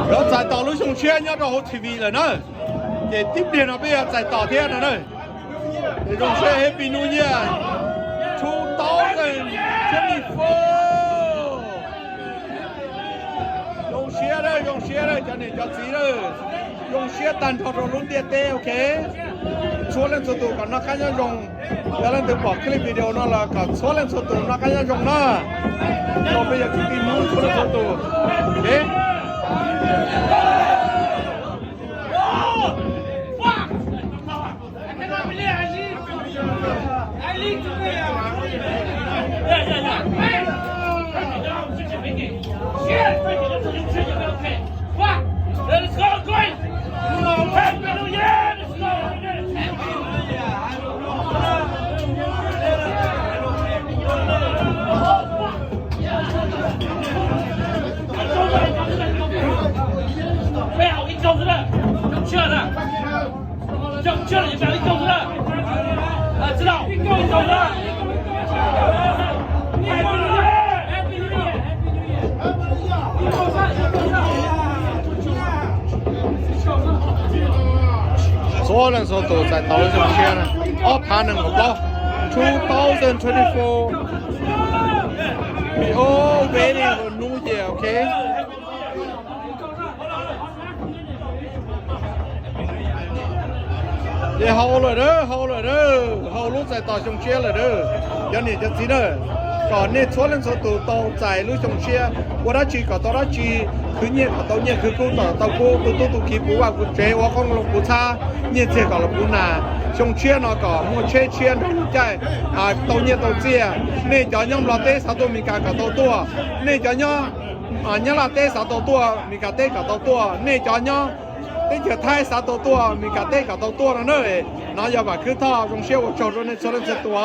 Yuav txais tos lub xyoo tshiab nyob rau hauv T V lawm na. Ces tib pliag no peb yuav txais tos thiab no na. Ces zoo siab Happy New Year two thousand twenty-four. Zoo siab, zoo siab cov niam cov txiv, zoo siab tag nrho rau lub ntiaj teb, ok. Txhua leej txhua tus kom noj qab nyob zoo. Yog leej twg pom clip video no los kom txhua leej txhua tus noj qab nyob zoo na. Rau peb yog kwv tij Hmoob txhua leej txhua tus. Txhua leej txhua tus txais tau lub xyoo tshiab na. Ob phav nees nkaum plaub, two thousand twenty-four. We all waiting for New Year, ok. Ces haus lawm dawb, haus lawm dawb, haus lub txais tos xyoo tshiab lawm dawb. Cov niam cov txiv na, kom nej txhua leej txhua tus tau txais lub xyoo tshiab, ua dab tsi kom tau dab tsi, khwv nyiaj kom tau nyiaj, khwv kub kom tau kub, tu tub tu kiv puv vaj puv tsev, ua qoob loo puv txhab, nyiaj txiag kom los puv nas. Xyoo tshiab no kom muaj tsheb tshiab nrog lub caij, tau nyiaj tau txiaj. Nej cov nyob Nplog teb xav tuaj Meskas kom tau tuaj, nej cov nyob Nyab Laj teb xav tau tuaj Meskas teb kom tau tuaj, nej cov nyob teb chaws Thaib xav tau tuaj Meskas teb kom tau tuaj no na. No yog Vam Khwb Thoj, zoo siab ua tsaug rau nej txhua leej txhua tus.